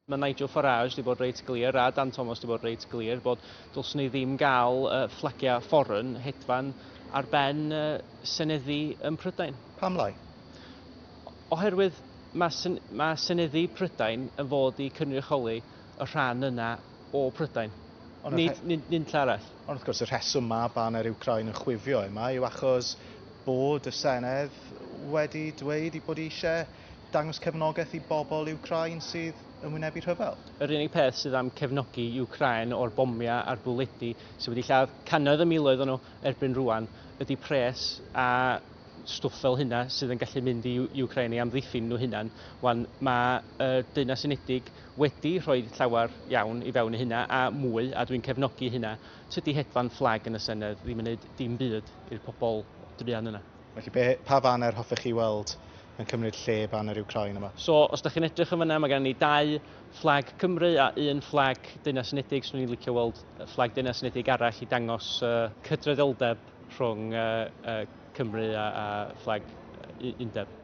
Mae Nigel Farage wedi bod reit glir a Dan Thomas wedi bod reit glir bod dylswn ni ddim gael fflagiau foreign hedfan ar ben seneddi ym Mhrydain. Pam lai? Oherwydd mae seneddi Prydain yn fod i cynrychioli y rhan yna o Prydain. Nid nunlle arall. Ond wrth gwrs y rheswm mae baner Wcráin yn chwifio yma yw achos bod y Senedd wedi dweud ei bod eisiau dangos cefnogaeth i bobl Wcráin sydd yn wynebu rhyfel. Yr unig peth sydd am cefnogi Wcráin o'r bomiau a'r bwledi sydd wedi lladd cannoedd o miloedd o nhw erbyn rŵan ydy pres a stwff fel hynna sydd yn gallu mynd i Wcráin i amddiffyn nhw hunan. Wan, mae y Deyrnas Unedig wedi rhoi llawer iawn i fewn i hynna a mwy, a dwi'n cefnogi hynna. Tydi hedfan fflag yn y Senedd ddim yn neud dim byd i'r pobl druan yna. Felly, be, pa faner hoffech chi weld yn cymryd lle baner Wcráin yma? So, os da chi'n edrych yn fyna, mae gen ni dau fflag Cymru a un fflag Deyrnas Unedig. Swn i'n licio weld fflag Deyrnas Unedig arall i dangos cydraddoldeb rhwng Cymru a fflag undeb.